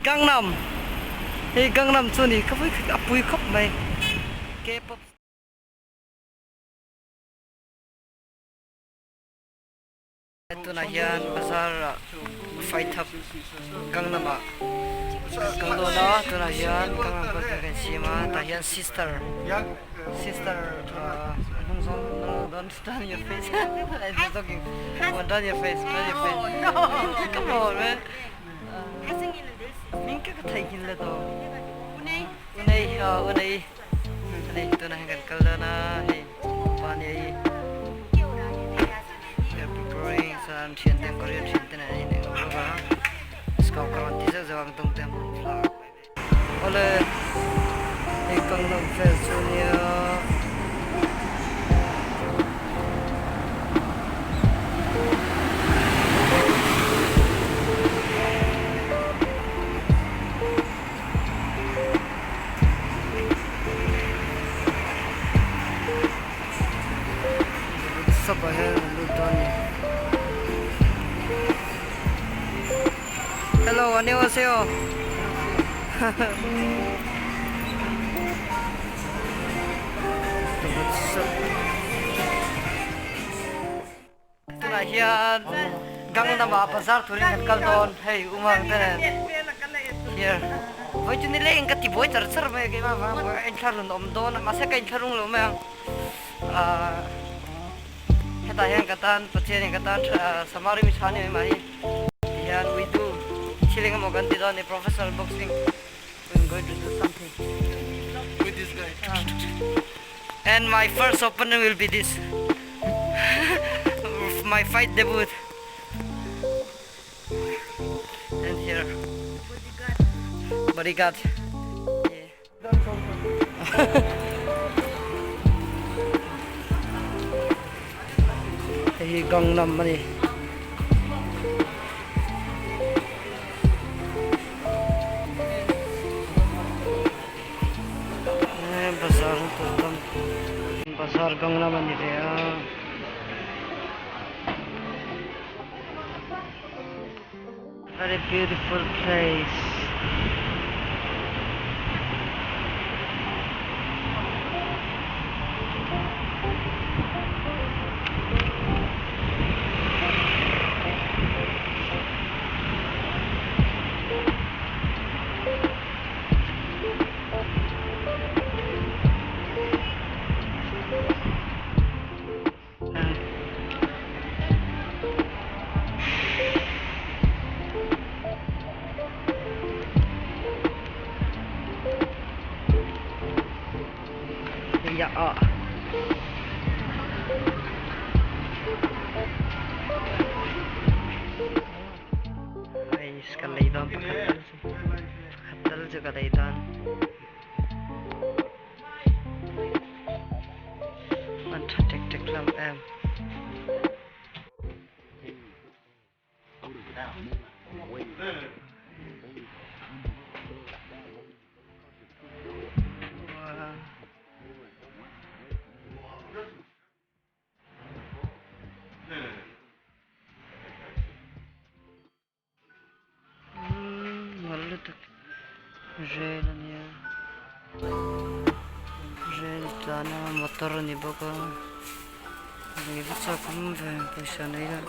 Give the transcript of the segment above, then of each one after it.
Gangnam Hei Gangnam chu ni ka vui a pui khawp mai K-pop Tunah hian bazar ah fight up Gangnam ah kan kal dawn a tunah hian Gangnam kal tur kan siam a tah hian sister sister ahh a hnung zawng don't turn your face I'm joking come on turn your face turn your face come on man Hming ka ka theihnghilh le tawh. Unei unei ani tunah hian kan kal dawn a hei pa nia hi they are preparing chuan thian te Korean thian te nen an ineng bawk a scout ka rawn ti zeuh zeuh a ang tung te an rawn thla Awle hei Gangnam vel chu nia. Shop ah hian an lut dawn a ni. Hello annyeonghaseyo Tunah hian Gangnam ah bazar turin kan kal dawn hei umang te nen here vawi chu nileng ka ti buai char char mai a keimah vang a inthlahrun awm dawn a mahse ka inthlahrung lo mai ang ahh hetah hian ka tan Pathianin ka tan tha Samari mi tha ni mai mahni tihian we do thil engemaw kan ti dawn a ni professional boxing we am going to do something with this guy and my first opponent will be this my fight debut and here bodyguard Hei hi Gangnam a ni. Bazar tur tam bazar Gangnam a ni ve a. Very beautiful place. Ka lei dawn pakhat tal chu pakhat tal chu ka lei dawn. An tha tek tek hlawm em. Nalh lutuk rel a nia rel tlan a motor a ni bawk a lei va chak awm ve pawisa nei la.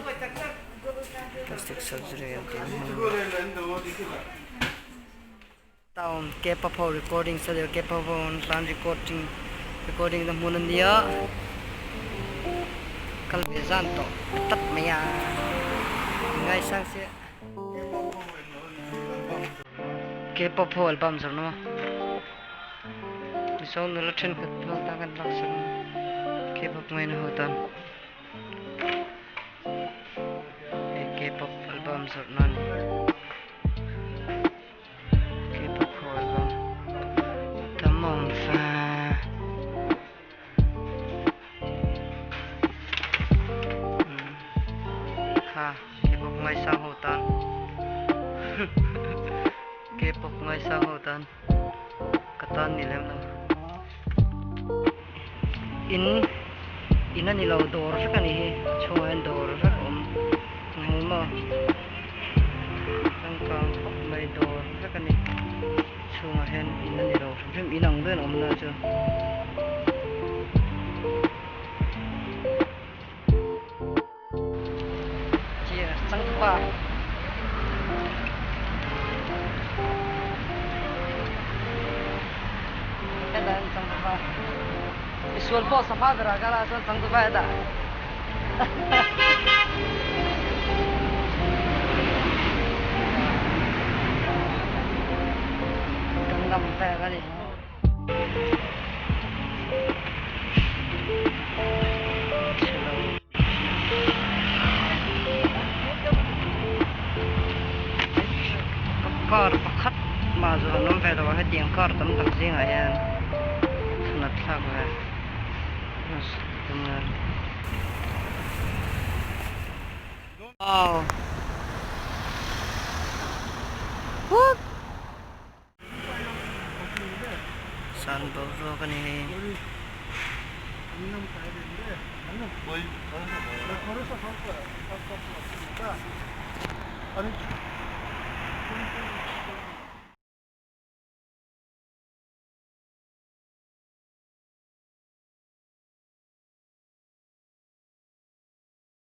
Plastic surgery an tih hi. Town K-pop ho recording studio K-pop ho an tlan recording recording na hmun a nia kal ve zan tawh tlat mai a ngaisang sia K-pop ho album zawrh na maw Mizo nula thenkhat ho tan kan laksak a K-pop ngaina ho tan. Hei K-pop album zawrh na a ni. K-pop ho album tam a awm fa. Kha K-pop ngaisang ho tan K-pop ngaisang ho tan ka tan ni lem lo. In in a ni lo dawr vek a ni hi a chhungah hian dawr vek a awm hmu maw changkang khawp mai dawr vek a ni chhungah hian in a ni lo hrim hrim in ang deuhin a awm na chu. Changtupa. Hetah hian changtupa. Misual pawh safa berah kal ah chuan changtupa hetah. Gangnam vel a ni. Car pakhat mah chu an awm ve lo a hetiang car tam tak zingah hian chhunat thlak ve Wow. Whoop. San boruak a ni hei.